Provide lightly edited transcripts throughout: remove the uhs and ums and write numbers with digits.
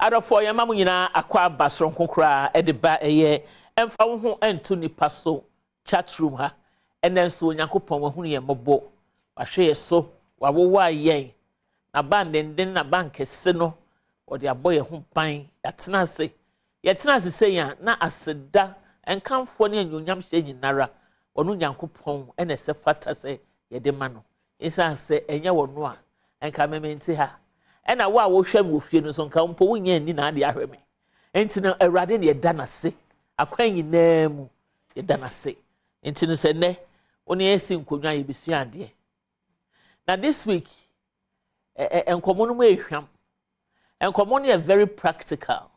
Adɔfoɔ, yɛma mo nyinaa akɔ aba soronko koraa de ba ɛyɛ Ɛmfa Wo Ho Nto Nipa So chat room ha. Ɛnɛ nso Onyankopɔn wahunu yɛn mmɔbɔ, wahwɛ yɛ so, wawowa yɛn n'aban denden, n'aban kɛse no wɔde abɔ yɛn ho ban. Yɛatena ase, yɛtena ase sɛ yɛn a na aseda, nkamfoɔ ne anuonyam hyɛ nyinara ɔno Nyankopɔn ɛna ɛsɛ fata sɛ yɛde ma no, ɛsiane sɛ ɛnyɛ wɔ no a nka mɛmɛnti ha. Ɛna wo a wohwɛ me wɔ fie no nso, nka mpo wonyɛ ani na ade ahwɛ me. Nti no Awurade ne yɛda n'ase akwan nyinaa mu, yɛda n'ase. Nti no sɛ nnɛ wo ne yɛsi nkonnwa a, yɛbɛsua adeɛ. Na this week ɛ ɛ nkɔmmɔ no mu ehwam, nkɔmmɔ no yɛ very practical.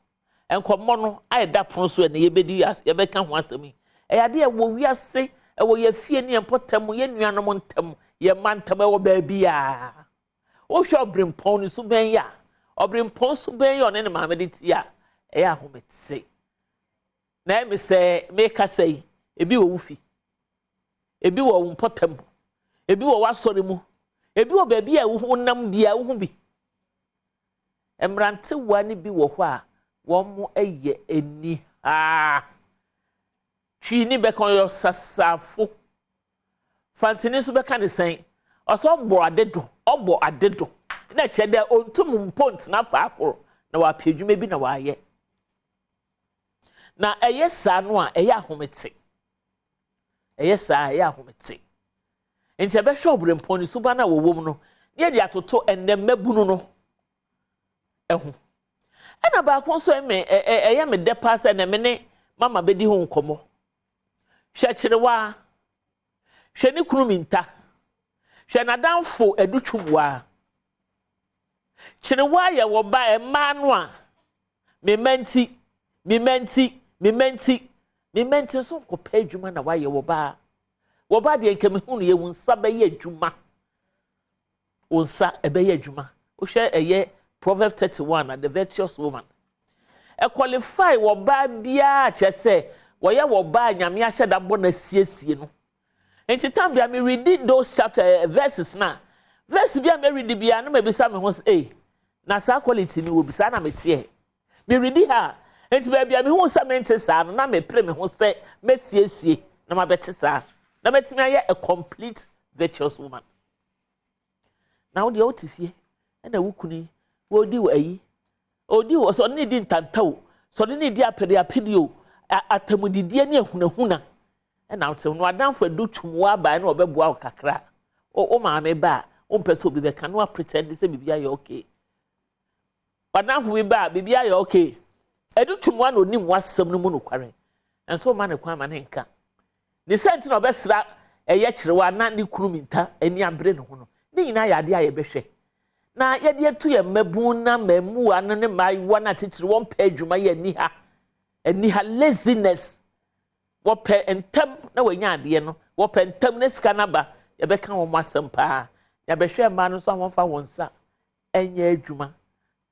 Nkɔmmɔ no a yɛda pono so ɛna yɛbɛdi, yɛbɛka ho asɛm yi, ɛyɛ adeɛ ɛwɔ wiase, ɛwɔ yɛ fie ne yɛn mpɔtam, yɛn nuanom ntam, yɛn mma ntam, ɛwɔ baabi a wohwɛ. Ɔbrempɔn no so bɛn yɛ a, ɔbrempɔn so bɛn yɛ ɔne ne maame de ti a, ɛyɛ ahomete. Na ɛmi sɛ mekasa yi, ebi wɔ wo fi, ebi wɔ wo mpɔtam, ebi wɔ w'asɔre mu, ebi wɔ baabi a wonam bia wohu bi. Mmerantewa no bi wɔ hɔ a wɔn yɛ anihaa. Twi ni bɛka ɔyɛ sasafo, Fantini nso bɛka ne sɛn, ɔsɛ ɔbɔ ade do, ɔbɔ ade do na kyerɛ dɛ ontum mpo ntena faakoro na wapɛ adwuma bi na wayɛ. Na ɛyɛ saa no a, ɛyɛ ahomete, ɛyɛ saa, ɛyɛ ahomete. Nti ɛbɛhwɛ ɔbrempɔn ne suban a wɔwɔ mu no ne yɛde atoto ɛnɛ mmabunu no ɛho. Ɛna baako nso ɛmɛ ɛ ɛyɛ me dɛ paa sɛ ɛnɛ me ne mama bɛdi ho nkɔmɔ. Hwɛ Kyerewaa, hwɛ ne kunu Minta, hwɛ n'adamfo Adutwumwaa. Kyerewaa yɛ wɔ ba mmaa no a mema nti, mema nti, mema nti, mema nti nso nkɔpɛ adwuma na wayɛ. Wɔ baa, wɔ baa deɛ, nka mehu no yɛ wo nsa bɛyɛ adwuma, wo nsa ɛbɛyɛ adwuma. Wohwɛ ɛyɛ Proverb 31 na the virtuous woman ɛqualify wɔ baa biara, kyerɛ sɛ wɔyɛ wɔ baa Nyame ahyɛ da bɔ na siesie no. Nti time bia me read those chapter verses, na verse bi a me read bia na ma bisa me ho sɛ, ee, na saa quality mi wɔ bi saa na me teɛ me read ha? Nti baabi a me hu sɛ me nte saa no, na me pere me ho sɛ mɛsiesie na ma bɛte saa na mɛtumi ayɛ a complete virtuous woman. Na wo deɛ, wote fie ɛna wo kunu yi wɔdi wɔ ayi, odi wɔ sɛ ɔne ne di ntanta o, sɛ ɔne ne di apɛde apɛde o, atamudidie ne ahunahuna ɛna wote no. Adamfo Adu Twum wɔ aban na ɔbɛboa wo kakra. O maame ba a wompɛ sɛ obi bɛka na wapretend sɛ biribi ayɛ okay. Wadamfo bi ba a, biribi ayɛ okay. Adu Twum wa na onim w'asɛm no mu nokware nso ɔma ne kwan ma ne nka ne sɛ nti na ɔbɛsra ɛyɛ Kyerɛwa na ne kunu Minta ani abere ne ho no. Ne nyinaa yɛ adeɛ a yɛbɛhwɛ na yɛde atu yɛn mmabun na mmaamua no ne mmaayewa no atitiri wɔn pɛ adwuma yɛ ani ha, ani ha laziness. Wɔpɛ ntɛm na wɔanya adeɛ no, wɔpɛ ntɛm na sika no aba. Yɛbɛka wɔn asɛm paa. Yɛbɛhwɛ mmaa no nso a wɔmfa wɔn nsa nyɛ adwuma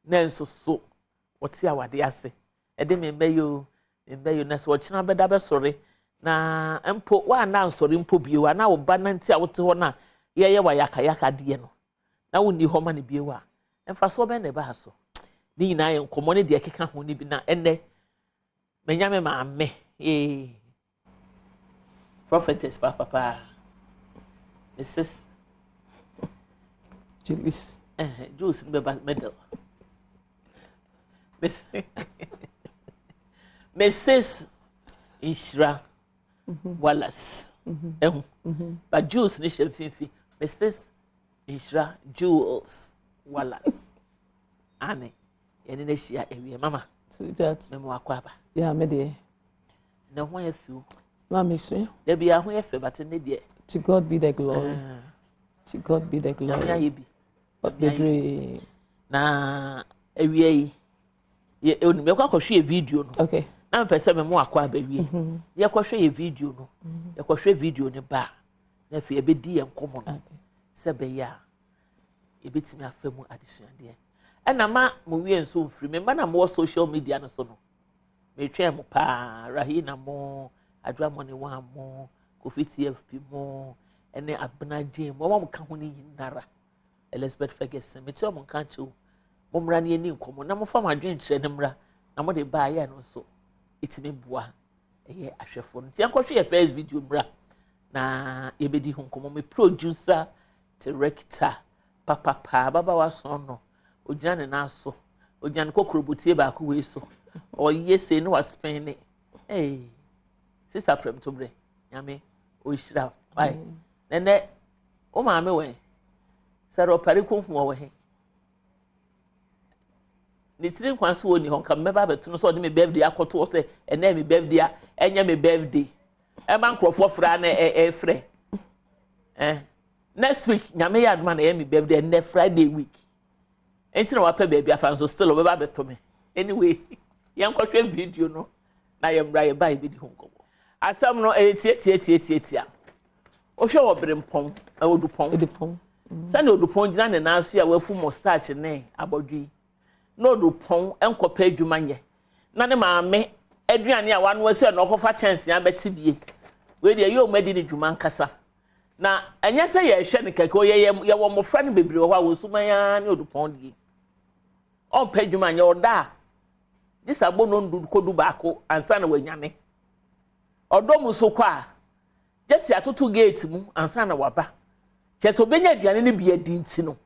na nso so wɔte awade ase ɛde me mbɛyɛ o, me mbɛyɛ o. Na sɛ ɔkyena bɛda bɛsɔre na mpo woanna nsɔre mpo bio a, na wo ba nante a wote hɔ no a yɛyɛ wɔ yakayaka adeɛ no na wonni hɔ ma no bio a, mfasoɔ bɛn na ɛbaa so? Ne nyinaa yɛ nkɔmmɔ ne deɛ ɛkeka ho no bi. Na ɛnnɛ manya me maame ee prophetess papapaa, Mrs. Julius. Jules no bɛba middle. Miss Mrs. Nhyira Wallace ɛho, but Jules ne hyɛ mfimfini. Mrs. Nhyira Jules Wallace ane yɛne no ahyia awie. Mama. Sweetheart. Mɛma wakɔ aba. Yeah, me deɛ. Na ho ayɛ fiw. Maame sua. Dabi, aho yɛ fɛ bate ne deɛ. To God be the glory. To God be the glory. Nyame ayɛ bi. Bebree. Na awia yi yɛ onim yɛkɔ akɔhwɛ yɛ video no. Okay. Na mepɛ sɛ mɛmo akɔ aba wie. Yɛkɔhwɛ yɛ video no. Yɛkɔhwɛ video no ba. Na afei yɛbɛdi yɛn nkɔmmɔ no. Okay. Sɛ bɛyɛ a yɛbɛtumi afa mu adesuadeɛ. Ɛna ma mo wie nso mfiri me mma na mowɔ social media no so no. Metwɛn mo paa. Rahina mo, Adwamɔne wa mo, Kofi TFP mo, ɛne Abena Jane mo, wɔn a mo ka ho no nyinara. Elizabeth Ferguson, mete wɔn nka nkyɛw. Mommra na yɛnni nkɔmmɔ na momfa mo adwenkyerɛ no mmra na mode ba a yɛ no nso ɛtumi boa ɛyɛ ahwɛfoɔ no. Nti yɛnkɔhwɛ yɛ first video mmra na yɛbɛdi ho nkɔmmɔ. Me producer director papapaa ababaawa sɔn no ogyina ne nan so ogyina ne kɔkɔrɔbɔtie baako wei so ɔyɛ sei ne waspɛn ne ee sista prɛmtoberɛ nyame ɔnhyira wae nɛnɛ wo maame wɛn sɛ ɔpare kɔhu ɔwɔ he ne tiri nkwa so wɔ ni hɔ nka mmɛba abɛto no sɛ ɔde me birthday akɔto hɔ sɛ ɛnɛ me birthday a ɛnyɛ me birthday ɛma nkurɔfoɔ frɛ na ɛfrɛ ɛ next week nyame yɛ adoma na ɛyɛ me birthday ɛnɛ Friday week nti na wapɛ baabi afa nso still ɔbɛba abɛto me. Anyway, yɛnkɔhwɛ video no na yɛmmra yɛba yɛbɛdi ho nkɔmmɔ. Asɛm no ɛyɛ tiatiatiatiatia. Wohwɛ wɔ berempɔn ɛwɔ dupɔn sɛnea odupɔn gyina ne nan so a wafu moustache ne abɔdwe yi na odupɔn nkɔpɛ adwuma nyɛ na ne maame aduane a wanoa si na ɔkɔfa kyɛnsee abɛte bie. Wei deɛ ɛyɛ ɔmo adi ne dwuma nkasa na ɛnyɛ sɛ yɛhwɛ no kɛkɛ. Ɔyɛ yɛwɔ mmɔfra no bebree wɔ hɔ a wɔn suman ara ne odupɔn die ɔmpɛ adwuma nyɛ. Ɔda a gye sɛ abɔ no ndu kodu baako ansa na wanyane. Ɔdɔ mu so kɔ a gye sɛ atoto gate mu ansa na waba. Kyerɛ sɛ obɛnya aduane no bi adi nti no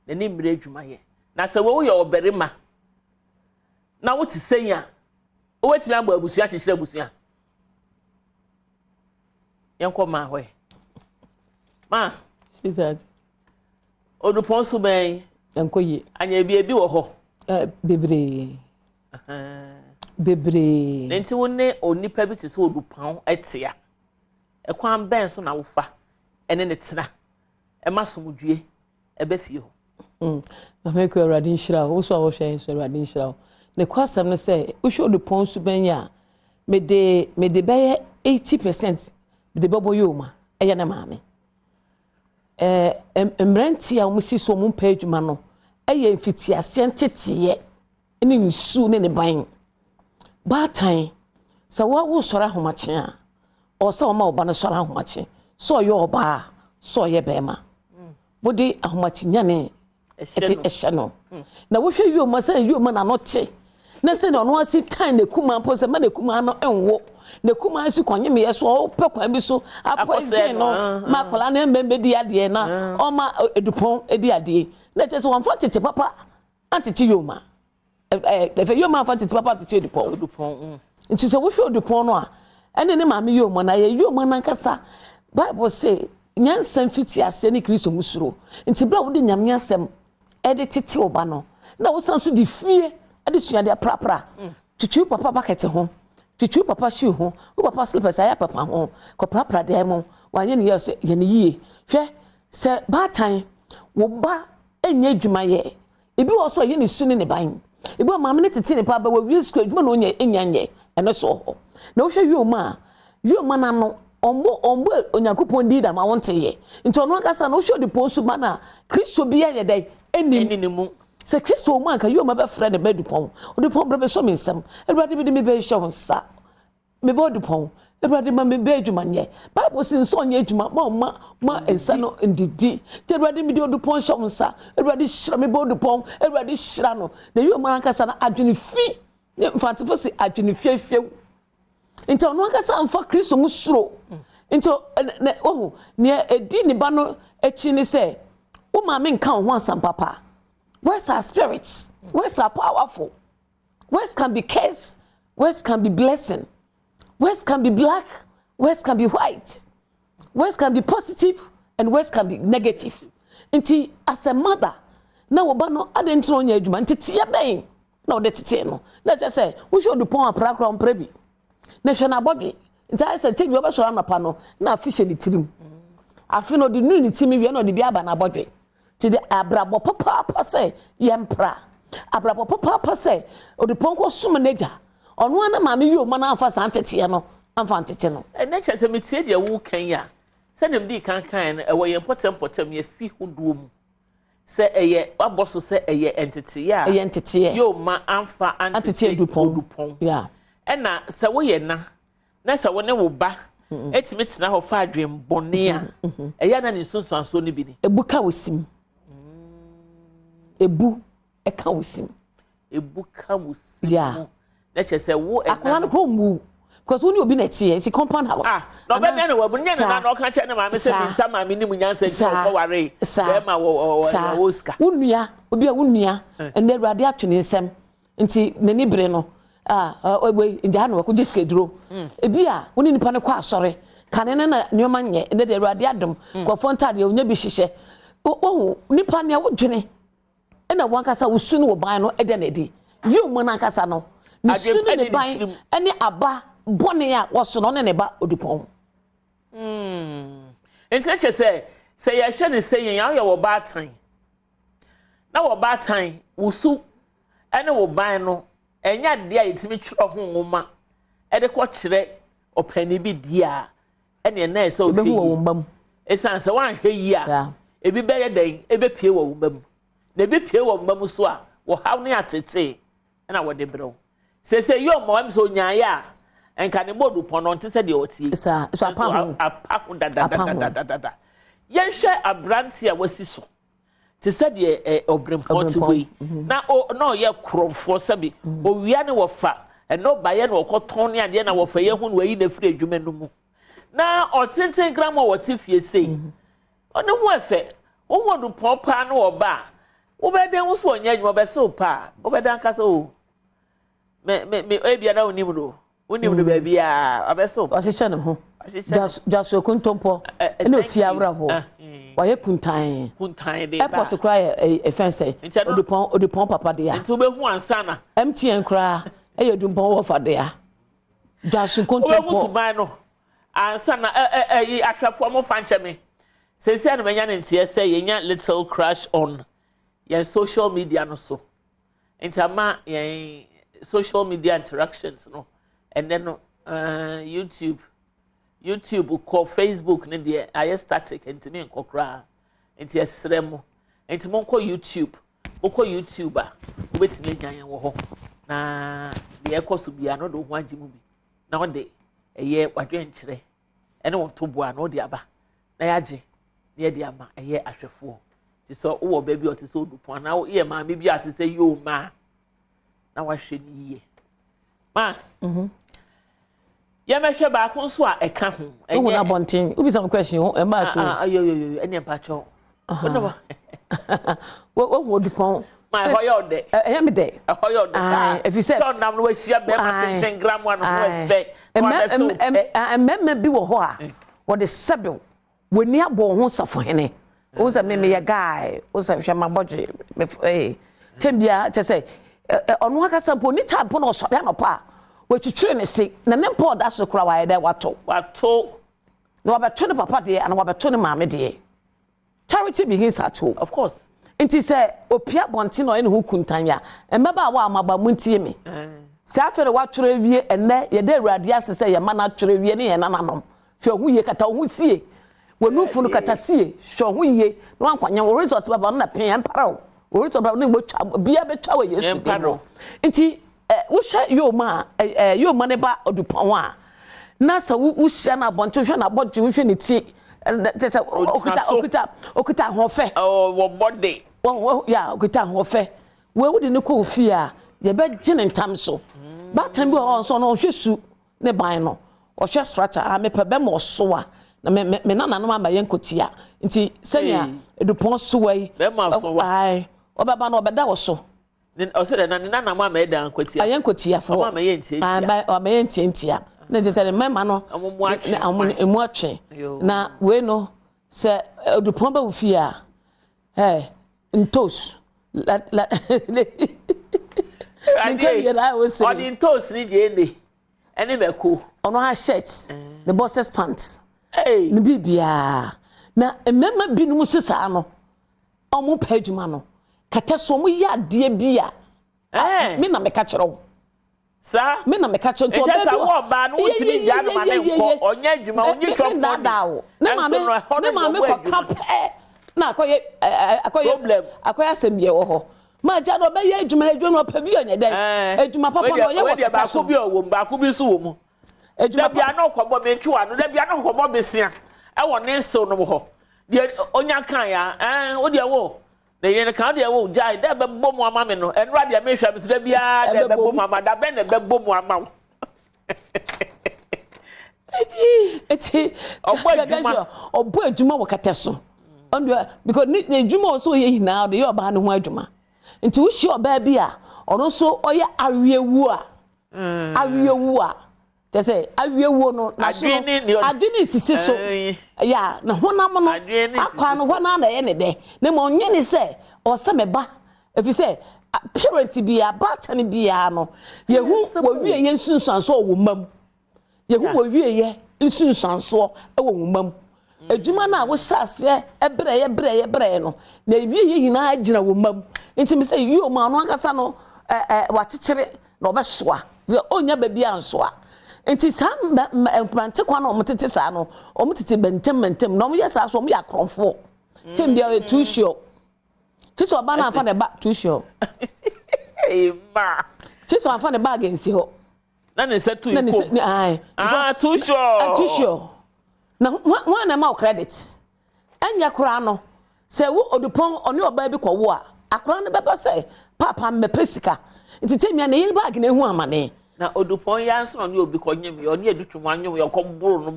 n'ani mmerɛ adwuma yɛ. Na sɛ wɔn yɛ ɔbarima na wote sɛn a wobɛtumi abɔ abusua akyekyere abusua. Yɛnkɔ maa hɔ yi maa. Sweetheart. Odupɔn so bɛn. Nkɔ yie. Anya ebi ebi wɔ hɔ. Ɛ bebree bebree. Ne nti wo ne onipa bi te sɛ odupɔn ɛtea ɛkwan bɛn so na wofa ɛne ne tena ɛma somdue ɛbɛ fie hɔ? Maame kɔ, Awurade nhyira wo. Wo so a wɔhwɛ yɛn so, Awurade nhyira wo. Ne kɔ asɛm no sɛ wohwɛ odupɔn so bɛn yi a mede bɛyɛ 80% mede bɛbɔ yɛ oma ɛyɛ ne maame. Ɛɛ mmeranteɛ a wɔn si so wɔn mpɛ adwuma no ɛyɛ mfitiaseɛ nteteeɛ ne nsu ne ne ban. Baatan sɛ wɔawo sɔrɔ ahomakye a ɔwɔ sɛ wɔma ɔba no sɔrɔ ahomakye, sɛ ɔyɛ ɔbaa, sɛ ɔyɛ bɛrima, wode ahomakye nyane ɛte ɛhyɛ no. Na wohwɛ yoma sɛ yoma n'ano te na sɛ ɔno asi tan ne kuma mpo sɛ ma ne kuma no nwo ne kuma si kɔnyemeɛ so ɔpɛ kwan bi so apɔisen no ma akwadaa no mbɛmbɛ di adeɛ na ɔma edupɔn di adeɛ na kyerɛ sɛ wɔnfa tete papa antete yoma ɛɛ ɛfɛ yoma anfa tete papa antete edupɔn. Odupɔn. Nti sɛ wohwɛ odupɔn no a ɛne ne maame yoma na yɛ yoma nankasa, Bible say nyansa mfiti aseɛ ne Kristo mu suro. Nti bere a wode Nyame asɛm ɛde tete ɔba no na wosan so de fie ɛde suadeɛ aprapra twitwi papa bucket ho, twitwi papa shoe ho, wo papa slippers ayɛ papa ho, kɔprapra dan mu wanyɛ ne yɛ sɛ yɛ ne yie. Hwɛ sɛ baatan wo ba nyɛ adwuma yɛ ebi wɔ so a ɛyɛ ne su ne ne ban. Ebi wɔ maame ne tete ne pa bɛ wɔ wie sukuu adwuma na ɔnyɛ nya nyɛ ɛno so wɔ hɔ. Na wohwɛ yoma a yoma n'ano ɔmbɔ Onyankopɔn din dam a wɔnte yɛ. Nti ɔno ankasa no wohwɛ ɔde pɔn so ba na Kristo bi ayɛ dɛ ɛnim. Ɛni ne mu. Sɛ Kristo wɔ mu anka yoma bɛfrɛ ne ba Dupɔn, Odupɔn, brɛ bɛsɔ me nsɛm. Awurade, mede me bɛhyɛ wo nsa, mebɛ Odupɔn, Awurade, ma mebɛ adwuma nyɛ. Bible si nsa ɔnyɛ adwuma ma ɔma ma nsa no ndidi. Nti Awurade, mede Odupɔn hyɛ wo nsa. Awurade, hyira mebɛ Odupɔn. Awurade, hyira no. Na yoma ankasa no adwene fi ne mfantefo si adwene fiefiew. Nti ɔno ankasa amfa Kristo mu suro. Nti na ohu nea edi ne ba no akyi ne sɛ wo maame nka wo ho asɛm papa. Words are spirits. Words are powerful. Words can be curse, words can be blessing, words can be black, words can be white, words can be positive and words can be negative. Nti as a mother na wo ba no ade nti na ɔnyɛ adwuma, nti teɛ bɛn na ɔde tete no? Na kyerɛ sɛ wohwɛ odupɔn apra koraa ɔmpra bi na hwɛ n'abɔdwe. Nti ayɛ sɛ tɛbi ɔbɛsɔrɔ anɔpa no na afi hyɛ ne tirim. Afi no ɔde nuru ne tirim wie na ɔde bi aba n'abɔdwe. Nti de abrabɔ papaapa sɛ yɛmpra abrabɔ papaapa sɛ odupɔn kɔ som n'agya ɔno ara na maame yi ɔma no amfa saa nteteɛ no amfa ntete no. Ɛnɛ kyerɛ sɛ metie deɛ woka yi a sɛdeɛ mede kan kan no ɛwɔ yɛn mpɔtam mpɔtam yɛfi hodoɔ mu sɛ ɛyɛ wabɔ so sɛ ɛyɛ nteteeɛ a ɛyɛ nteteɛ yóò amfa antete antete Odupɔn. Odupɔn. Yeah. Ɛna sɛ woyɛ na sɛ wo ne wo ba etumi tena hɔ fa adwenbɔne a ɛyɛ na ne nsunsuansoɔ no bi ni. Ebu ka wɔ sim ebu. ɛka wo sim. Ebu ka wo sim Yeah. mu. Na kyerɛ sɛ wo ɛna Akwadaa no kɔ mmu because wo ne obi na ɛteɛ nti compound house. Ah, na ɔbɛ dɛn na wabu nyɛ ne Saa. na na ɔka kyerɛ ne maame sɛ Saa. mi nta maame ne mu nyansa nti Saa. ɔkɔ ware Saa. bɛrima wɔ wɔ Saa. wɔ sika. Wo nua obi a wo nua ɛnna Awurade ato ne nsam nti n'ani bere no ah wei ngyaa no wɔkɔgye sika duro. Ebi a wo ne nipa no kɔ asɔre kane ne na nneɛma nyɛ ɛnɛ de Awurade adom nkurɔfoɔ ntaadeɛ onya bi hyehyɛ wohu nipa nea wodwene ɛna wankasa wosu ne wo ban no ɛda n'adi yio mu n'ankasa no ne su ne Adwempa ne ne ne ban tirim. ɛne aba bɔne a wɔso no ɔne ne ba Odupɔn. Nti na kyerɛ sɛ sɛ yɛhwɛ ne sɛ yɛn ayɛ wɔ baatan na wɔ baatan wusu ɛne wo ban no ɛnyɛ adeɛ a yɛtumi twerɛ ho nwoma ɛde kɔkyerɛ ɔpanin bi di a ɛne ɛna ɛsɛ ɔhwɛ Ebehu wɔ yie. wɔn mma mu. Ɛsiane sɛ woanhwɛ yie a ebi bɛyɛ dɛn ebɛpie wɔ wo mma mu na ebi pie wɔ mma mu so a wɔhaw ne atete ɛna wɔde brɛw sese yi ɔmo ɛm sɛ onyaayɛ a nka ne bɔɔdu pɔn no ɔnte sɛ deɛ ɔte yi. Saa so apa ho. Apa ho Apa ho. Dadadadadada yɛnhwɛ aberante a wasi so te sɛ deɛ ɛ ɔbrɛmpɔn te hɔ yi na o na ɔyɛ korɔmfoɔ sɛbi owia ne wɔfa ɛnɛ ɔbaeɛ na ɔkɔtɔn ne adeɛ na wɔfa yɛ ho na wayi n'afiri adwuma no mu na ɔtenten krama a wɔte fie sei ɔne ho ɛfɛ wohu ɔdopɔn paa ne ɔba a wobɛdɛn wo so ɔnyɛ adwuma ɔbɛsew paa wobɛdan kasa o mɛ mɛ mɛ ebia na onim no wonim no baabi a ɔbɛsew. Ɔhyehyɛ ne ho. Ɔhyehyɛ ne ho. Dwaso kontompɔ ɛna Thank ofie you. awerɛhoɔ. Wayɛ kuntan. Kuntan de ba. Airport koraa yɛ ɛfɛn sɛ Nti ɛno- Odupɔn papa dea. Nti wobɛhu ansa na MTN koraa ɛyɛ Odupɔn wɔfa dea. Dwaso wobɛhu kontompɔ. Suban no ansa na ɛ ɛ ɛyi ahwɛfoɔ mo fa nkyɛn mi sɛsi a na manya ne nteɛ sɛ yɛnya little crash on yɛn social media no so nti ama yɛn social media interactions no ɛnɛ no YouTube kɔ Facebook ne deɛ ayɛ static ntumi nkɔ koraa nti ɛsrɛ mo nti monkɔ YouTube. Wokɔ YouTube a wobɛtumi anya yɛn wɔ hɔ na deɛ ɛkɔ so biara no de wo ho agye mu bi na ɔde ɛyɛ wadwenkyerɛ ɛne wɔn to boa na ɔde aba na yɛagye na yɛde ama ɛyɛ ahwɛfoɔ te sɛ wowɔ baabi a ɔte sɛ Odupɔn anaa woyɛ maame bi a te sɛ yoo maa na wahwɛ ne yie ma yɛmɛhwɛ baako nso a ɛka ho. Wohu no abɔnten wobisa me question ho ɛmaa so. Ah, ah, ayoyoyo ɛne mpakyɛw wonam. Wohu Odupɔn. Ma ɛhɔ yɛ ɔdɛ. Ɛyɛ me dɛ. Ɛhɔ yɛ ɔdɛ paa. Ae, ɛfiri sɛ sɛ ɔnam no wahyia bɛrima tenten gram a ne ho ɛfɛ na wabɛsew pɛ. Mmarima bi wɔ hɔ a wɔde sɛbew wɔni abɔ wɔn ho safohene wɔn sɛ meme yɛ guy wɔn sɛ hwɛ ma bɔdwe tɛm bia kyɛ sɛ ɔno akasa mpo ne time mpo na ɔsɔre anɔpa a wɔakyikyiri ne se na ne mpa ɔda so koraa wayɛ dɛ wato. Wato. Na wabɛto ne papa deɛ ana wabɛto ne maame deɛ. Charity begins at home. Of course. Nti sɛ opia abɔnten na ɔyɛ ne ho kuntan a mmabaawa a maba mu ntie me sɛ afei na watwerɛ awie ɛnɛ yɛda Awurade ase sɛ yɛma no atwerɛ awie ne yɛn nananom hwɛ ho yie kata wo ho sie wɔnufu no kata sie hwɛ ho yie na wankɔnyɛ wo result baba no na pee ɛmpara wo wo result baba no na wɔtwa bia bɛtwa wɔ Yesu din Ɛmpara mu wo. Nti wohwɛ yoma a yoma ne ba Odupɔn a na sɛ wohyia no abɔnten wohwɛ n'abɔdwe wohwɛ ne ti kyɛ sɛ Ogyina so. Okita ahoɔfɛ. Ɔ wɔ bɔde. Wɔ ya okita ahoɔfɛ wei wode ne kɔ wo fie a yɛbɛgye ne ntam so baatan bi wɔ hɔ nso no ɔhwɛ su ne ban no ɔhwɛ structure a mepɛ bɛma ɔso a na me nananom ama yɛn nkotia nti sɛnea Hey. Edupɔn sowa yi Bɛrima sowa. Ae ɔbɛba no ɔbɛda wɔ so. Ɔsɛ dɛ na ne nanam ama ɛda nkwatia. Ayɛ nkotiafoɔ. Ɔmo ama yɛ ntiantia. Ɔma yɛ ntiantia na nti sɛ ne mmarima no Ɔmo mu atwe ɔmo fine. emu atwe. Yo. Na wei no sɛ Odupɔn bɛ wo fie a ntos la la nka wie na ayɛ wo sere. Ɔde ntoos ne deɛ ɛne ɛne mɛko. Ɔno ha shirt ne boxers pants Hey. ne biribiara na mmarima binom si saa no ɔmo pɛ adwuma no kɛtɛ so ɔmo yɛ adeɛ bi a me na meka kyerɛ wo. Saa. Me na meka kyerɛ nti Nkyɛ ɔbaa sɛ bi wo ɔbaa no wontumi ngyaa no ma ne nkɔ ɔnyɛ adwuma ɔnyi twɔ me nnaadaa wo ne Ɛnso maame no, ɛhɔ ne no maame deɛ ɔbɔ kɔka adwuma. pɛ na akɔyɛ ɛ ɛ akɔyɛ Problem. akɔyɛ asɛm yɛ wɔ hɔ maa gya no ɔbɛyɛ adwuma adwuma no ɔpɛ bi ɔnyɛ dɛ adwuma papa no ɔyɛ wɔ wei deɛ kɛtɛ baako so bi a ɔwɔ mu baako bi nso wɔ mu. Adwuma Dabi papa ano kɔbɔ me ntwi ano dabi ano kɔbɔ besia ɛwɔ ne nsew no mu hɔ deɛ onya kan ya wo deɛ wo Na yɛn kan deɛ wo gyae dɛ bɛbɔ mu ama me no ɛnora deɛ mehwɛ me sɛ da biara dɛ bɛbɔ mu ama da bɛn na ɛbɛbɔ mu ama wo. Eti ɔbɔ adwuma ɔbɔ adwuma wɔ kɛtɛ so ɔno because ne adwuma ɔsɛ ɔyɛ nyinaa ɔde yɛ ɔbaa ne ho adwuma nti wohyia ɔbaa bi a ɔno nso ɔyɛ awiewu a awiewu a kyɛ sɛ awiewuo no n'aso no adwene sisi so ya ne honam no akwa no hɔ no na ɛyɛ ne dɛ na mmom ɔnyɛ ne sɛ ɔsɛ me ba ɛfiri sɛ parent biara baatan biara no yɛhu wɔwie yɛ nsunsuansoɔ wɔ mma mu yɛhu wɔwie yɛ nsunsuansoɔ wɔ wo mma mu adwuma no a wohyɛ aseɛ brɛyɛ brɛyɛ brɛyɛ no na ewie yɛ nyinaa gyina wo mma mu nti mi sɛ yio mu ano ankasa no ɛɛ wakyekyere na ɔbɛsoa ɔnya baabi ansoa nti saa mmerante kwan na wɔn tete saa no wɔn tete bɛntɛm bɛntɛm na wɔn yɛ saa so wɔn yɛ akorɔmfoɔ tem deɛ ɔyɛ too sure sisi ɔba na afa ne ba too sure sisi afa ne baage nsi hɔ na ne nsa tu ikom ah too sure too sure na wɔn na ɛma wo credit ɛnyɛ koraa no sɛ wo odupɔn ɔne ɔbaa bi kɔ wo a akwaraa no bɛba sɛ paapa mmɛpɛ sika nti tɛmia ne yere baage na ehu amane. Na odupɔn ya nso na ɔne obi kɔ nyem yɛ ɔne adutwum anyom yɛ ɔkɔ boro no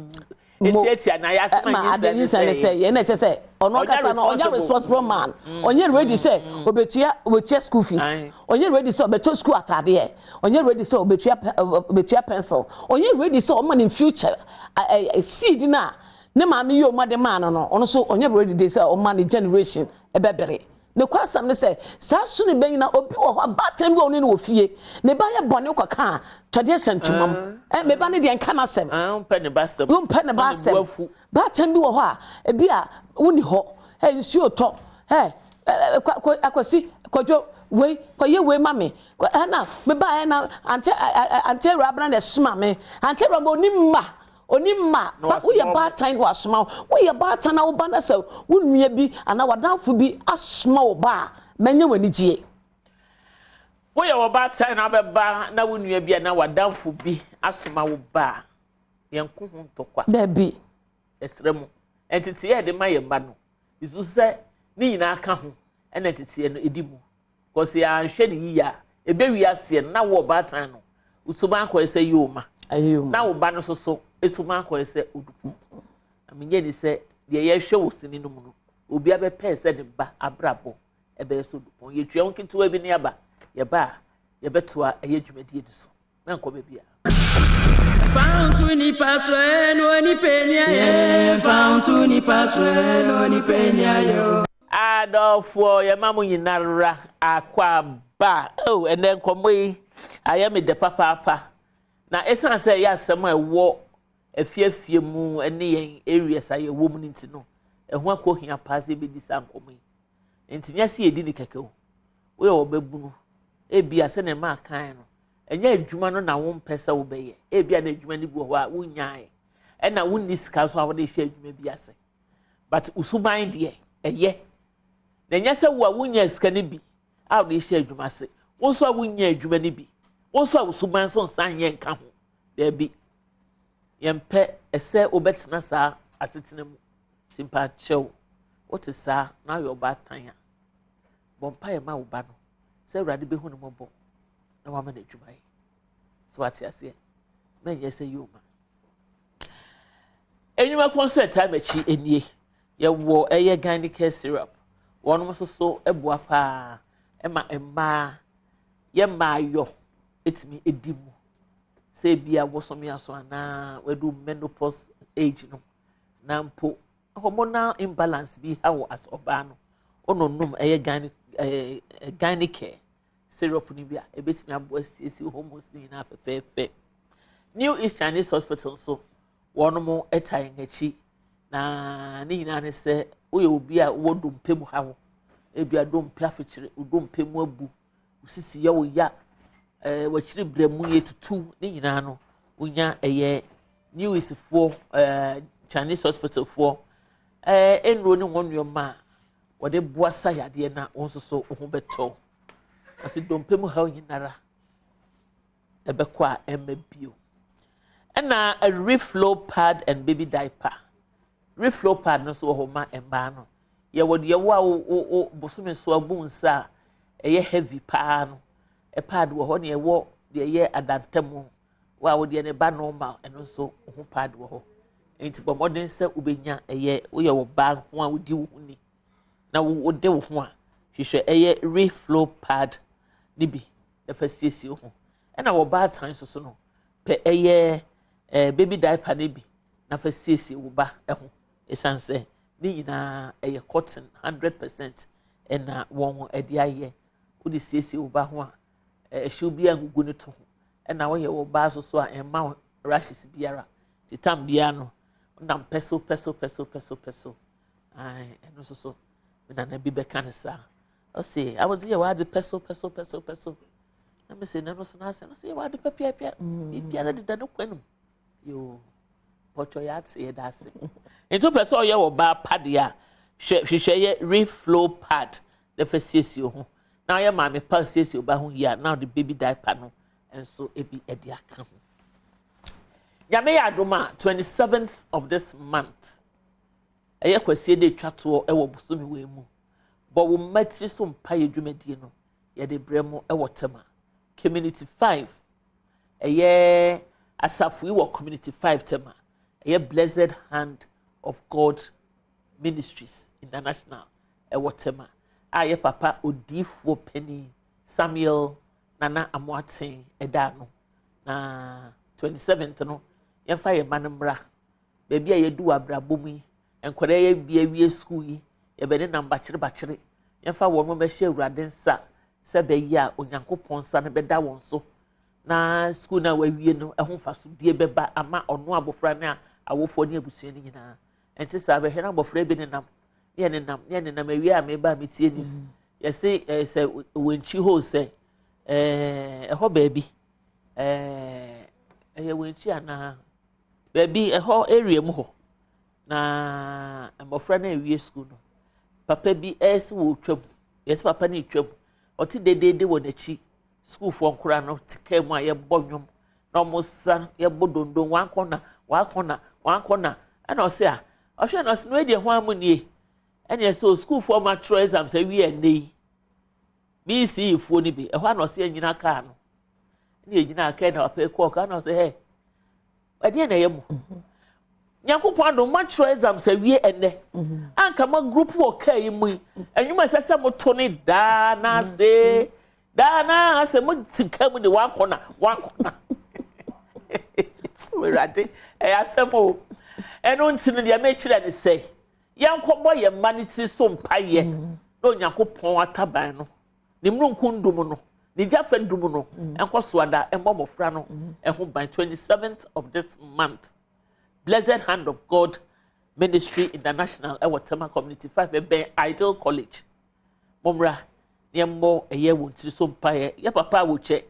etiatia na yasema nyinsɛn ne sɛ yɛn na ɛkyɛ sɛ ɔno ankasa no ɔnyɛ responsible man ɔnyɛ ready sɛ obetua obetua school fees ɔnyɛ ready sɛ ɔbɛtɔ school ataadeɛ ɔnyɛ ready sɛ obetua obetua pencil ɔnyɛ ready sɛ ɔma ne future seed na ne maame yi ɔma de maa no no ɔno nso ɔnyɛ ready de sɛ ɔma ne generation ɛbɛbere ne kɔ asɛm ne sɛ saa so ne bɛnyina obi wɔ hɔ abaatan bi a ɔne no wɔ fie ne ba yɛ bɔne kɔka a twɛdeɛ hyɛ ntoma mu ɛ me ba ne deɛ nka n'asɛm wompɛ ne ba asɛm wompɛ ne ba asɛm baatan bi wɔ hɔ a ebi a wonni hɔ ɛ nsuo tɔ ɛ akwasi kwadwo wei kɔyɛ wei ma me ɛna me ba ɛna ante ante awura abena na ɛsoma me ante awura bɔ onim mma onim mma woyɛ baatan na wasoma wo woyɛ baatan na woba na sɛ wo nua bi anaa wadanfo bi asoma wo ba a mɛnyɛ w'ani gye. Woyɛ ɔbaatan na wobɛba na wo nua bi anaa w'adamfo bi asoma wo ba a, yɛnko ho ntɔkwa. Dabi. Yɛsrɛ mo, nteteeɛ a yɛde ma yɛn mma no, yɛsusu sɛ ne nyinaa ka ho na nteteeɛ no ɛdi mu. Because yɛanhwɛ no yie a, ɛbɛwie aseɛ no na wo ɔbaatan no, wo suban akɔyɛ sɛ yoma. Na wo ba no nso so suban akɔyɛ sɛ oduku. Na menyɛ ni sɛ deɛ yɛhwɛ wɔ sini no mu no, obiara bɛpɛɛ sɛ ne ba abrabɔ ɛbɛyɛ so dupɔn. Yɛtua ho ketewa bi ne aba. Yɛba a, yɛbɛtoa ɛyɛ dwumadie no so. Mɛnkɔ baabi a. Fa nipa so no onipa ni ayɛ. Fa nipa so no onipa ni ayɛ. Adɔfoɔ, yɛma mo nyinara akwaaba. Oh, ɛnɛ nkɔmmɔ yi ayɛ me dɛ papaapa. Na ɛsiane sɛ ɛyɛ asɛm a ɛwɔ afiafie mu ne yɛn areas a yɛwɔ mu no nti no, ɛho akɔhia paa sɛ yɛbɛdi saa nkɔmmɔ yi. Nti nyɛ sɛ yɛdi ne kɛkɛ o. Woyɛ ɔbabunu, ebia sɛnea maa kan no, ɛnyɛ adwuma no na wompɛ sɛ wobɛyɛ. Ebia na adwuma no bi wɔ hɔ a wonyae, ɛna wonni sika nso a wode hyɛ adwuma bi ase. But wo suban deɛ, ɛyɛ. Na ɛnyɛ sɛ wo a wonya sika no bi a wode hyɛ adwuma ase, wo nso a wonya adwuma no bi, wo nso a wo suban nso nsan nyɛ nka ho. Daabi. Yɛmpɛ ɛsɛ wobɛtena saa asetena mu. Nti mpakyɛw, wote saa na woyɛ ɔbaatan a, bɔ mpaeɛ ma wo ba no sɛ Awurade bɛhu no mmɔbɔ na wama no adwuma yɛ. So wate aseɛ? Mɛnyɛ sɛ yoma. Enyuma kɔn so ɛtaa m'akyi nie. Yɛwɔ ɛyɛ Gynaecare syrup. Wɔn nso so boa paa ɛma mmaa yɛ mmaayɔ etumi edi mu. Sɛ ebi a wɔsɔme aso anaa wɔadu menopause age no na mpo hormonal imbalance bi ha wɔ as ɔbaa no ɔno ɛyɛ gyne ɛɛ Gynaecare syrup no bi a ebetumi aboa siesie hormones nyinaa fɛfɛɛfɛ. New East Chinese Hospital nso wɔn mo ta yɛn akyi na ne nyinaa ne sɛ woyɛ obi a wowɔ dompe mu ha wo ebi a dompe afekyere dompe mu abu sisi yɛ wo ya ɛɛ wɔakyiri brɛ mu yɛ tutu ne nyinaa no wonya ɛyɛ New East foɔ ɛɛ Chinese Hospital foɔ ɛɛ nnuro ne wɔn nneɛma a wɔde boa sa yadeɛ na wɔn nso so ho bɛtɔ wɔsi dompe mu ha nyinara ɛbɛkɔ a ɛmma bio. Ɛna reflow pad and baby diaper. Reflow pad no nso wɔ hɔ ma mmaa no. Yɛwɔ deɛ wo a wo wo bosome so abu nsa a ɛyɛ heavy paa no pad wɔ hɔ, na yɛwɔ deɛ ɛyɛ adantam wo a wodeɛ ne ba normal, ɛno nso ho pad wɔ hɔ. Nti bɔ mmɔden sɛ wobɛnya ɛyɛ woyɛ wɔ baa ho a wodi wo ho ni na wode wo ho a, hwehwɛ ɛyɛ Reflow pad ne bi na fa siesie wo ho. Ɛna wɔ baatan nso so no, pɛ ɛyɛ baby diaper ne bi na fa siesie wo ba ho, ɛsiane sɛ ne nyinaa ɛyɛ cotton 100% ɛna wɔn ɛde ayɛ. Wode siesie wo ba ho a, ɛhyew bi angugu ne to ho, ɛna wɔyɛ wɔ ba nso so a, ɛmma wo rashes biara. Te tam biara no nam pɛso pɛso pɛso pɛso pɛso. Ɛɛ, ɛno nso so me nana bi bɛka ne saa, ɔse awɔdze yɛ w'adze pɛso pɛso pɛso pɛso, na me sɛ nano so n'asɛm ɔse yɛ w'adze pɛpiapia, biribiara deda ne kwan mu. Yoo, pɔtɔ yɛ ate, yɛ da ase. Nti wopɛ sɛ ɔyɛ wɔ baa pad a, hwɛ, hwehwɛ yɛ Reflow pad na fa siesie ho, na ɔyɛ maame pa, siesie ɔba ho yie a, na ɔde baby diaper no nso ebi ɛde aka ho. Nyame yɛ adom a, 27th of this month, ɛyɛ Kwasie de etwa toɔ ɛwɔ bosome wei mu, bɔ wo mma tiri so mpa yɛ dwumadie no yɛde brɛ mu ɛwɔ Tema Community 5. Ɛyɛ asafo yi wɔ Community 5 Tema, ɛyɛ Blessed Hand of God Ministries International ɛwɔ Tema a yɛ papa odiifoɔ panin Samuel Nana Amoaten ɛda ano. Na 27th no, yɛmfa yɛn mma no mmra. Baabi a yɛdu wɔ abrabɔ mu yi, nkwadaa yɛ bi awie sukuu yi, yɛbɛne nam bakyere bakyere. Yɛmfa wɔn mo bɛhyɛ Awurade nsa sɛ bɛyɛ a Onyankopɔn nsa no bɛda wɔn so, na sukuu no a wawie no ɛho mfasodie bɛba ama ɔno abɔfra ne a awofoɔ ne abusua no nyinaa. Ɛnti saa bɛhwɛ na abɔfra bi nenam ne yɛ nenam ne yɛ nenam. Awie a meba a metie news, yɛse sɛ wɔnkyi hɔ sɛ ɛhɔ baabi, ɛyɛ wɔnkyi anaa baabi ɛhɔ area mu hɔ, na mmɔfra no awie sukuu no, papa bi ɛsɛ wɔ twam, yɛsɛ papa no retwam, ɔte dedeede wɔ n'akyi. Sukuufoɔ nkora no te kaa mu a yɛbɔ nnwom na wɔn sa, yɛbɔ dondon, wankɔ na wankɔ na wankɔ na ɛna ɔsɛ a ɔhwɛ na ɔsɛ no edi ɛho amu nie. Ɛna ɛsɛ sukuufoɔ ma twerɛ exams awie ɛnɛ yi BECE foɔ no bi ɛhɔ a, na ɔsɛ ɛnyina kaa no, ɛna ɛgyina kaa na papa kɔɔ kaa na ɔsɛ hɛ, ɛdeɛ na ɛyɛ mu Nyankopɔn adom matwerɛ exams awie ɛnɛ, anka ma group wɔ kaa yi mu yi, ɛnwuma ɛsɛ sɛ moto ne daa n'ase daa n'ase, mo ti kaa mu de wankɔ na wankɔ na. Awurade, ɛyɛ asɛm o. Ɛno nti no, deɛ mekyerɛ ne sɛ yɛnkɔbɔ yɛn mma ne tiri so mpayɛ na Onyankopɔn ataban no ne mununkum dum no ne gyafa dum no ɛnkɔ so ada ɛmmɔ mmɔfra no ɛho ban. 27th of this month, Blessed Hand of God Ministry International ɛwɔ Tema Community 5, ɛbɛn Ideal College. Mommra na yɛmmɔ ɛyɛ wɔn tiri so mpaeɛ. Yɛ papa a wɔkyɛ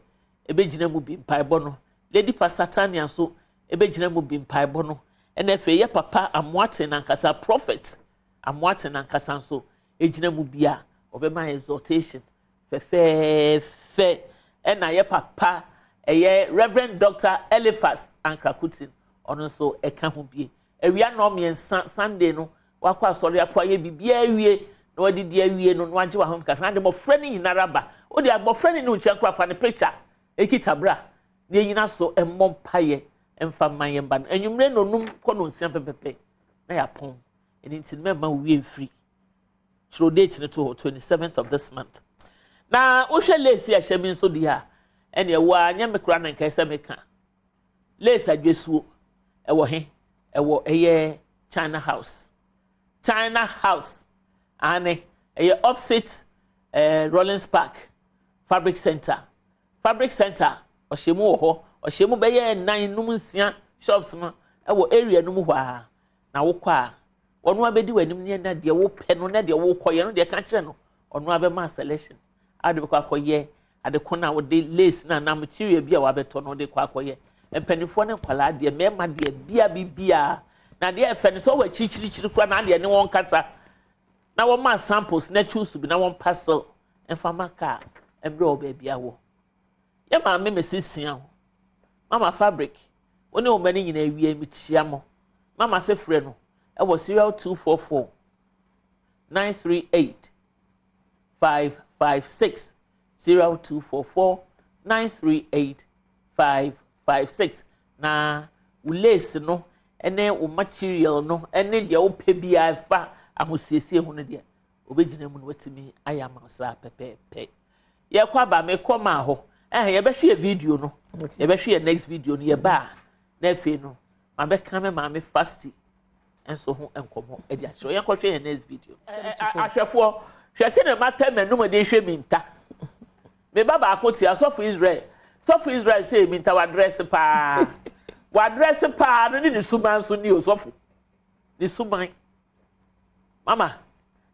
ɛbɛgyina mu bi mpaebɔ no, Lady Pastor Tania nso ɛbɛgyina mu bi mpaebɔ no, ɛna afei yɛ papa Amoate nankasa, Prophet Amoate nankasa nso ɛgyina mu bi a ɔbɛma exhortation fɛfɛɛfɛ, ɛna yɛ papa ɛyɛ Reverend Dr Eliphas Ankrakutin, ɔno nso ɛka ho bie. Awia 3:30 Sunday no, wakɔ asɔre akɔ ayɛ biribiara awie na wadidi awie no na wagye wahom kakra de mmɔfra no nyinara ba. Wode abɔfra no ne nkyɛn kora, fa ne picture ekita bra na enyina so mmɔ mpaeɛ mfa mma yɛn ba no. Anwummerɛ 5 kɔ 6 pɛpɛpɛ na yɛapɔn. Ɛno nti mɛma wo wie mfiri. Twerɛ date no to hɔ, 27th of this month. Na wohwɛ lace a ɛhyɛ mi nso deɛ a, ɛne ɛwɔ a nyɛ me kora na nkae sɛ meka lace adwesuo ɛwɔ he, ɛwɔ ɛyɛ China House. China House ane ɛyɛ opposite Rollins Park Fabric Center. Fabric Center ɔhyɛ mu wɔ hɔ, ɔhyɛ mu bɛyɛ nnan num nsia shops no ɛwɔ area no mu hɔ a, na wokɔ a, ɔno abɛdi w'anim ne na deɛ wopɛ no na deɛ wokɔyɛ no deɛ ka kyerɛ no, ɔno abɛma selection a wode bɛkɔ akɔyɛ ade ko no a wode lace no anaa material bi a wabɛtɔ no wode kɔ akɔyɛ. Mpanimfoɔ ne nkwadaa deɛ, mmarima deɛ, bia biribiara na adeɛ ɛfɛ no sɛ ɔwɔ akyirikyirikyiri kora na adeɛ ne wɔn kasa na wɔn ma samples na choose bi na wɔn parcel mfama kaa mmerɛ wɔ baabi awɔ. Yɛ maame mesi sia ho Mama Fabric, wɔn ne wɔn ba no nyinaa wie, mekyia mo. Mama sɛ frɛ no ɛwɔ 0244. 938 556. 0244 938 556. Na wo lace no ne wo material no ne deɛ wopɛ biara fa ahosiesie ho no deɛ, obɛgyina mu no watumi ayɛ ama saa pɛpɛɛpɛ. Yɛkɔ aba, mekɔ maa hɔ ɛhɛn, yɛbɛhwɛ yɛ video no, yɛbɛhwɛ yɛ next video no. Yɛba a, na afei no mabɛka me maame Fasti nso ho nkɔmmɔ de akyerɛ. Yɛnkɔhwɛ yɛn next video. Ahwɛfoɔ, hwɛ sɛ ne mata m'anum de hwɛ mi nta. Me ba baako te asɔfo Israel, sɔfo Israel sɛ mi nta wadress paa, wadress paa no ne ne suban nso ni o. Sɔfo ne suban mama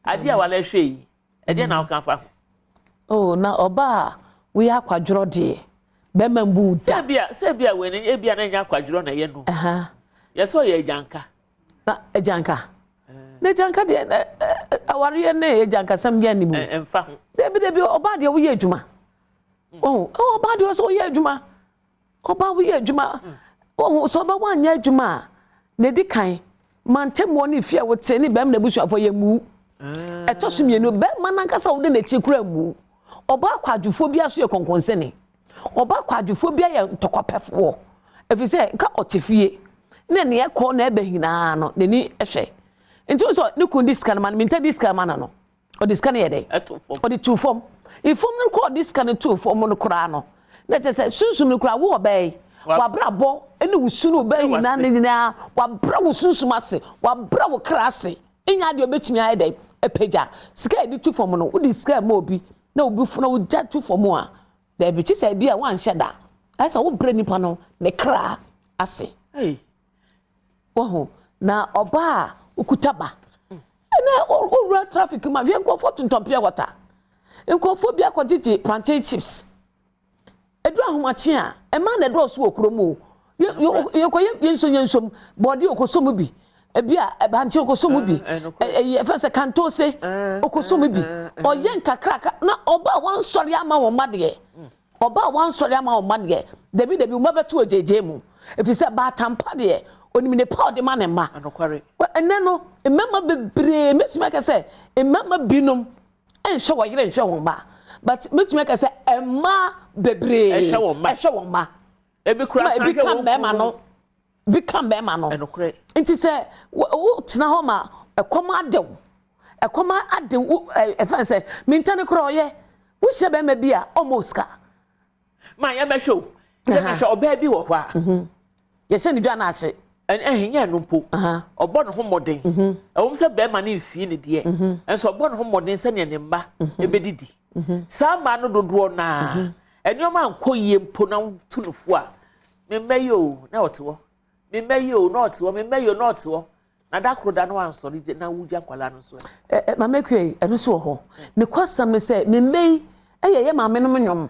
adeɛ a wala hwɛ yi, ɛdeɛ na ɔka fa ho? Oh, na ɔbaa a woyɛ akwadworɔ deɛ, bɛrima mbu da. Sɛ bia wei no, ebia na nya akwadworɔ na ɛyɛ no. Yɛsɛ ɔyɛ agyanka. Na agyanka na agyanka deɛ, awareɛ ne agyankasɛm yɛ anim. Ɛmfa ho. Dabi, dabi, ɔbaa deɛ, woyɛ adwuma. Oh, ɔbaa deɛ, ɔsɛ woyɛ adwuma. Ɔbaa, woyɛ adwuma. Oh, sɛ ɔbaa woanyɛ adwuma a, na edi kan mantamuo ne fie a wote ne bɛrima n'abusuafoɔ yɛ mu. Ɛtɔ so mmienu, bɛrima n'ankasa wode n'akyi kura mu. Ɔbaa kwadwofoɔ bi aso yɛ kɔnkɔnsɛne. Ɔbaa kwadwofoɔ bi ayɛ ntɔkwapɛfoɔ, ɛfiri sɛ nka ɔte fie ne nea ɛkɔ na ɛbɛ nyinaa no n'ani hwɛ. Nti wo sɛ ne kun di sika no ma no, minta di sika ma no, ɔde sika no yɛ dɛ? Ɛto fam. Ɔde tu fam. Ifam no kɔ, ɔde sika no tu fam no koraa no, na kyerɛ sɛ sunsum no koraa wo ɔbɛɛ yi wabrabɔ ne wo su no ɔbɛɛ nyinaa ne nyinaa wabra wo sunsum ase, wabra wo kra ase. Nya adeɛ ɔbɛtumi ayɛ dɛ apagya sika a yɛde tu fam no. Wode sika ma obi na obi na wogya tu fam a, daabi, kye sɛ ebi a wanhyɛ da ayɛ sɛ wobrɛ nipa no ne kra ase. Wɔho na ɔbaa a okuta ba ɛnɛ, owura traffic mu a, hwɛ nkurɔfoɔ tontɔn pure water, nkurɔfoɔ bi akɔgyegye plantain chips. Edu ahomakye a, ɛmaa na ɛdɔɔso wɔ kurom o. Yɛkɔ yɛnsom yɛnsom bɔɔde okɔsɔ mu bi, ebi a ɛbankye okɔsɔ mu bi, ɛyi ɛfɛ sɛ kantose okɔsɔ mu bi. Ɔyɛ nkakraka na ɔbaa wansɔre ama wɔn mma deɛ, ɔbaa wansɔre ama wɔn mma deɛ, dabi dabi, wɔn bɛto ogyegye mu, efi sɛ baatampa deɛ, onim ne pa ɔde ma ne mma. Ɛnɛ no, mmarima bebree, mɛtumi aka sɛ mmarima binom nhyɛ wɔn yere, nhyɛ wɔn mma, but mɛtumi aka sɛ mmaa bebree ɛhyɛ wɔn mma. Ɛhyɛ wɔn mma. Ebi kura san hwɛ wɔn mmarima no bi ka mmarima no. Nti sɛ wo tena hɔ ma ɛkɔm adew, ɛkɔm adew wo, ɛ ɛfɛn sɛ mintani kora ɔyɛ wohyɛ bɛrima bi a ɔmɔ sika. Maa yɛmɛhwɛ o, yɛmɛhwɛ ɔbaa bi wɔ hɔ a yɛhyɛ ne dwa n'ahye. Ɛhɛn, nyɛ no mpo, ɔbɔ ne ho mmɔden. Ɛwɔm sɛ bɛrima ne nfie ne deɛ, nso ɔbɔ ne ho mmɔden sɛnea ne mma ebɛdidi. Saa mmaa no dodoɔ naa, nneɛma nkɔ yie mpo na tu no fo a, me yi o na ɔte hɔ, me mma yi o na ɔte hɔ, me mma yi o na ɔte hɔ, na da koro da no wansɔre gye na wugya nkwadaa no nso. Ɛ ɛ, maame kue, ɛno nso wɔ hɔ. Ne kɔsɛm ne sɛ me mma yi ɛyɛ yɛ maame nom nnwom.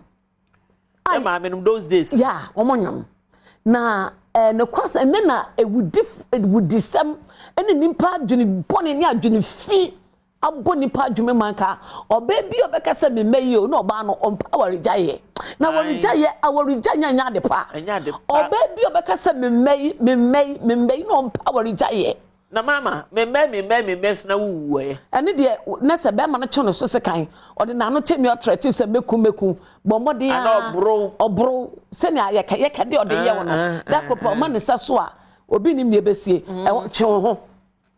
Yɛ maame nom those days. Ya, wɔn nnwom na ne kɔsɛm ne na ewudi, ewudisɛm ɛne nipa adwene bɔne ne adwene fi abɔ nipa adwene mu. Anka ɔbaa bi a ɔbɛka sɛ me mma yi o, na ɔbaa no ɔmpa awaregya yɛ na awaregya yɛ, awaregya nya nya ade pa. Ɛnyɛ ade pa. Ɔbaa bi a ɔbɛka sɛ me mma yi, me mma yi, me mma yi, na ɔmpa awaregya yɛ. Na mama me mma, me mma, me mma so na wuwu ɛ. Ɛne deɛ, na sɛ bɛrima no kye no so sekan, ɔde n'ano tɛmi, ɔtrɛte sɛ mɛku mɛku, bɔ mmɔden a Ana ɔboro. Ɔboro sɛnea yɛka yɛka de ɔde yɛ wo no, da koro pɛ ɔma ne nsa so a, obi nim deɛ ɛbɛsie. Ɛwɔ twe wo ho.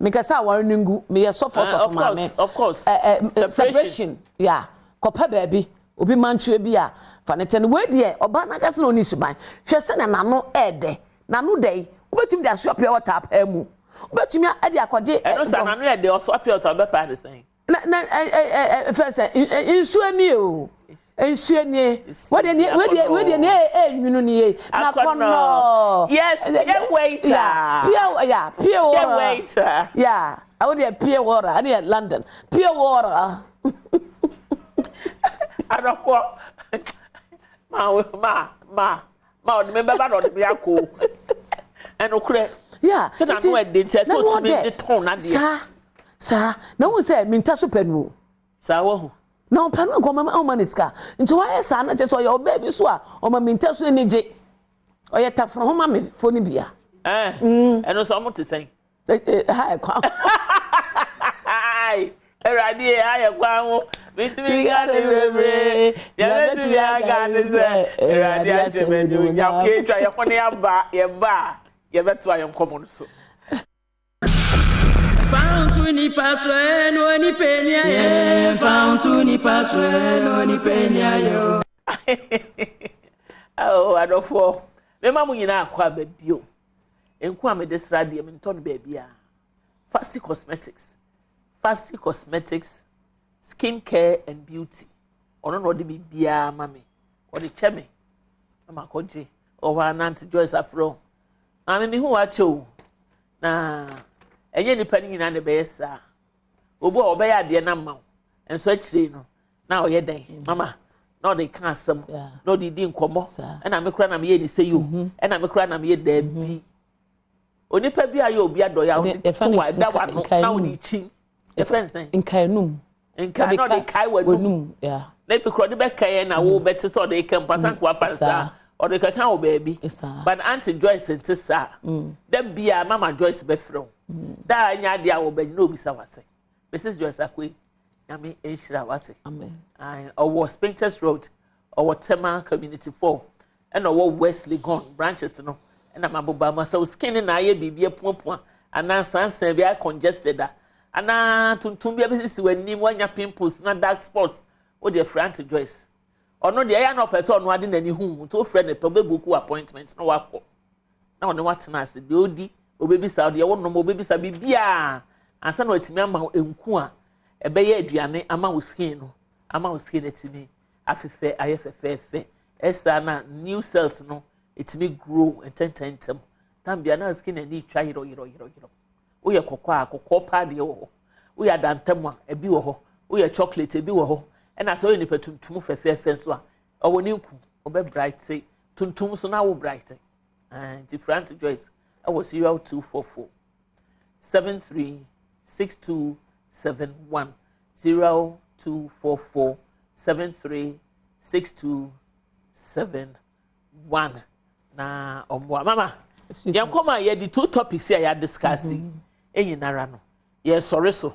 Mekɛ sɛ aware no ngu, meyɛ sɔfo, sɔfo of maame. Course, of course. Ɛ Separation. Separation ya, kɔpɛ baabi obi mantwerɛ bi a fa ne kyɛ no. Wei deɛ, ɔbaa n'ankasa na ɔni suban. Hwɛ sɛnea n'ano ɛɛdɛ, n'ano dɛ yi, wobɛtumi de asoa pure water apaa mu, wobɛtumi de akɔgye. Ɛno sa n'ano yɛ de ɔso apɛ ɔtɔ bɛpa ne sɛn? Na ɛ ɛ ɛ fɛ sɛ nsuo nie o, nsuo nie. Wedeɛ nie, wedeɛ, wedeɛ nie, ɛ nwunu nie na kɔnɔ. Yes, pure water. Yeah, pure, yeah, pure water. Pure water. Yeah, awo deɛ, pure water ɛne yɛ London pure water. Adɔfoɔ, ma ma ma ma ɔde me bɛba na ɔde me akɔ. Ɛnokorɛ. Sɛ n'ano ɛde nti ɛsɛ ɔtumi de tɔn n'adeɛ. Saa saa na wɔn sɛ minta so pɛ no o. Saa wɔ ho. Na ɔpɛ no nka ɔma ɔma ne sika, nti wayɛ saa na kyerɛ sɛ ɔyɛ ɔbaa bi so a ɔma minta so ani gye, ɔyɛ taforo ho ma me fo no bia. Ɛɛ, ɛno sɛ ɔmo te sɛn? Ɛ ɛ ha ɛkwan. Awurade yɛ ayɛ kwan ho. Metumi nka ne bebree. Deɛ mɛtumi aka ne sɛ Awurade ahyɛ me anuonyam. Yɛtwa yɛn ho ne aba yɛba a yɛbɛtoa yɛn nkɔmmɔ no so. Fa nto nipa so ɛ na onipa ni ayɛ. Fa nto nipa so ɛ na onipa ni ayɛ o. Oh, adɔfoɔ, mema mo nyinaa akɔ aba bio. Nku a mede sra deɛ mentɔ no baabiara. Fasty Cosmetics, Fasty Cosmetics Skin Care and Beauty. Ɔno na ɔde biribiara ma me. Ɔde kyɛ me na makɔgye. Ɔwɔ hɔ a nante Joyce afrɛ o. Maame mehu wakyɛ o. Na ɛnyɛ nipa no nyinaa na ɛbɛyɛ saa. Obi a ɔbɛyɛ adeɛ no ama wo nso akyire no na ɔyɛ dɛn mama na ɔde ka asɛm na ɔde di nkɔmmɔ ɛna me kora na meyɛ ne sɛ yi o mm-hmm. ɛna me kora na meyɛ daabi mm-hmm. Onipa bi a yɛ obi adɔyɛ a wode to wa da w'ano na wode kyi. Yɛfrɛ no sɛn? Nkaenum. Nka na ɔde kae w'anum. Na ebi kora ɔde bɛka yɛn na wo bɛte sɛ ɔde ka mpa sanko afa no saa. Ɔde kɛka wɔ baabi. But Auntie Joyce nte saa. Mm. Da bia Mama Joyce bɛfrɛ wo. Mm. Da a nya adeɛ a wɔbɛgye na obisa wase. Mrs. Joyce Akoe, Nyame nhyira wate. Amen. Ɔwɔ Spintex Road, ɔwɔ Tema Community 4. Ɛna ɔwɔ West Legon branches no ɛna maboba ma sɛ wo skin na ayɛ biribi apuapua anaa sansan bi ayɛ congested a anaa tuntum bi abɛsisi w'anim wanya pimples na dark spots wo deɛ frɛ Auntie Joyce ɔno deɛ ɛyɛ na ɔpɛ sɛ ɔno ade n'ani hu nti wofrɛ no pɛ wobɛbuku appointment na wakɔ na ɔne watena ase deɛ ɔdi obɛbisa deɛ wonom obɛbisa biribiaa ansa na watumi ama wo nku a ɛbɛyɛ aduane ama wo skin no ama wo skin atumi afefɛ ayɛ fɛfɛɛfɛ. Ɛsaa na new cells no ɛtumi grow ntɛntɛntɛm. Tam bia na skin ani twa yerɔ yerɔ yerɔ yerɔ. Woyɛ kɔkɔɔ a kɔkɔɔ paa deɛ wɔ hɔ. Woyɛ adantam a ebi wɔ hɔ. Woyɛ chocolate ebi wɔ hɔ. Ɛna sɛ woyɛ nipa tuntum fɛfɛɛfɛ nso a ɔwɔ ne nku ɔbɛ bright tuntum so na wo bright. Nti Frant Joyce ɛwɔ 0244 73 6271 0244 73 6271 na ɔmmoa mama yɛn kɔm a yɛde two topics a yɛadiscuss yi nyinara no yɛsɔre so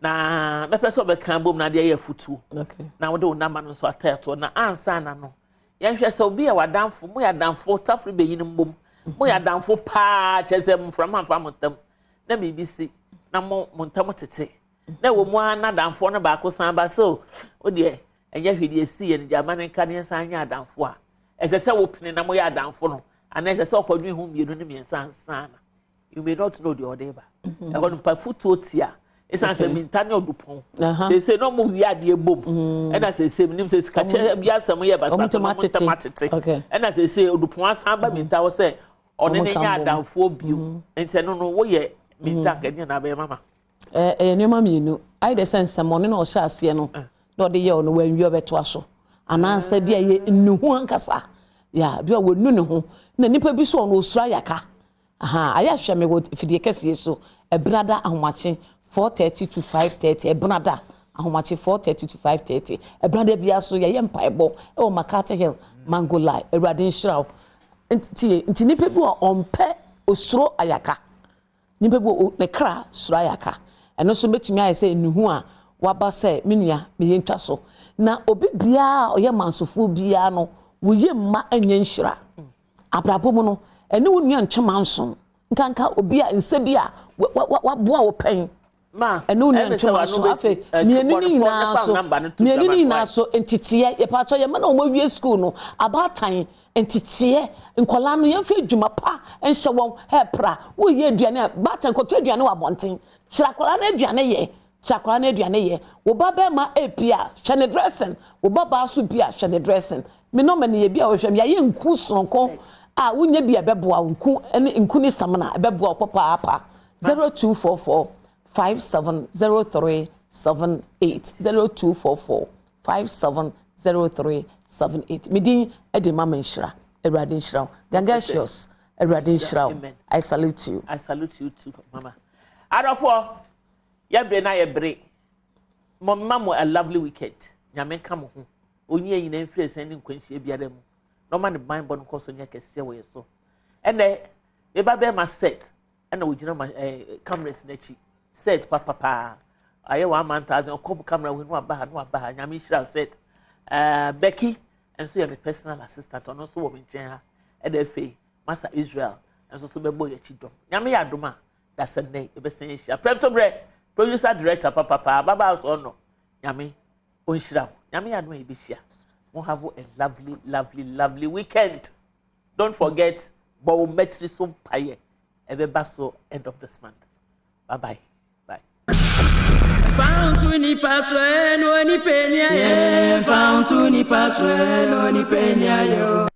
na mɛpɛ sɛ ɔbɛka bom na adeɛ yɛ afutuo na wode wo namba no nso atɛɛtoɔ na ansa na no yɛnhwɛ sɛ obi yɛ w'adamfo mo yɛ adamfo tafere bɛyi no mbom mo yɛ adamfo paa kyerɛ sɛ mframa mfa mo ntam na biribi si na mo mo ntam tete na ɛwɔ mu ara na adamfoɔ no baako san ba so o deɛ ɛnyɛ hwee deɛ esi yɛ no gyama ne nka ne nsan nyɛ adamfo a ɛsɛ sɛ wopene na moyɛ adamfo no anaa ɛsɛ sɛ ɔkɔdwen ho mmienu ne mmiɛnsa ansa na you may not know deɛ ɔde ba mm-hmm. ɛhɔ no mpa futuo tia ɛsan sɛ minta ne ɔdupɔn seesei na ɔmo wie adeɛ bom mm. ɛna seesei nim sɛ sikakyɛ bi asɛm yɛ basabasa ɔmo ntɛm atete ɛna seesei ɔdupɔn asan ba minta hɔ sɛ ɔne ne nyɛ adamfoɔ bio mm-hmm. nti ɛno no woyɛ minta nkɛdeɛ na abɛyɛ mama. Ɛyɛ nneɛma mmienu. Ayɛ dɛ sɛ nsɛmmɔne na ɔhyɛ aseɛ no na ɔde yɛ ɔno wanwie ɔbɛtoa so. Anaasɛ bi a ɛyɛ nnuhu ankasa. Ya bi a wɔnu ne ho. Na nipa bi so ɔno osuro ayaka. Aha, ayɛ ahwɛ me wɔ fidie kɛseɛ so. Ɛbenada ahomakye 4:30 to 5:30. Ɛbenada ahomakye 4:30 to 5:30. Ɛbenada biara so yɛyɛ mpaebɔ ɛwɔ McCarthy Hill, Mango Line. Awurade nhyira wo. Nti nti nipa bi wɔ ɔmpɛ osuro ayaka. Nipa bi wɔ ne kra suro ayaka. Ɛno nso bɛtumi ayɛ sɛ nnuhu a waba sɛ me nua meyɛ ntwa so. Na obi biara a ɔyɛ mansofoɔ biara no, woyɛ mma nyɛ nhyira. Abrabɔ mu no, ɛne wo nua ntwe manso. Nkanka obi a nsa bi a waboa wo pɛn. Ɛne wo nua ntwe manso. Afei, mmienu no nyinaa so, mmienu no nyinaa so nteteɛ. Yɛpaatɔ yɛn mma na wɔn awie sukuu no, abaatan nteteɛ nkwadaa no yɛmfa adwuma pa nhyɛ wɔn hɛpra woyɛ aduane a baatan kɔtɔ aduane wɔ abɔnten kyerɛ akwadaa no aduane yɛ kyerɛ akwadaa no aduane yɛ wo ba bɛrima epi a hwɛ ne dressing wo ba baa so bi a hwɛ ne dressing me nɔma ne yɛ bi a wɔhwɛ me yɛayɛ nku soronko a wonya bi a ɛbɛboa wo nku ne nku ne samina ɛbɛboa wo papaapa 0244 570378 0244 570378 Me din de ma me nhyira. Awurade nhyira wo. Gangasius, Awurade nhyira wo. I salute you. I salute you too, mama. Adɔfoɔ, yɛbere na yɛbere. Mo mma mo a lovely weekend. Nyame nka mo ho. Onyi yɛn nyinaa mfiri ɛsɛn ne nkwanhyia biara mu. Na ɔma ne banbɔ no nkɔ so nyɛ kɛseɛ wɔ yɛ so. Ɛnɛ, me ba bɛrima Seth ɛna ogyina ma ɛɛ cameras n'akyi. Seth papapaa. Ayɛ 1000, ɔkɔ camera wei no aba ha no aba ha. Nyame nhyira sɛ Becky nso yɛ me personal assistant, ɔno nso wɔ me nkyɛn ha. Ɛna afei Masa Israel nso so bɛbɔ yɛn akyi dɔm. Nyame yɛ adom a, dasɛ nnɛ yɛbɛsɛn ahyia. Prɛmtoberɛ producer, director papapa ababaa so ɔno, Nyame ɔnhyira wo. Nyame yɛ adom a, yɛbɛhyia. Mo have a lovely, lovely, lovely weekend. Don't forget, bɔ wo mmatiri so mpayɛ, ɛbɛba so end of this month. Bye bye bye. Found nipa so no ni penya ye. Found nipa so no ni penya yo.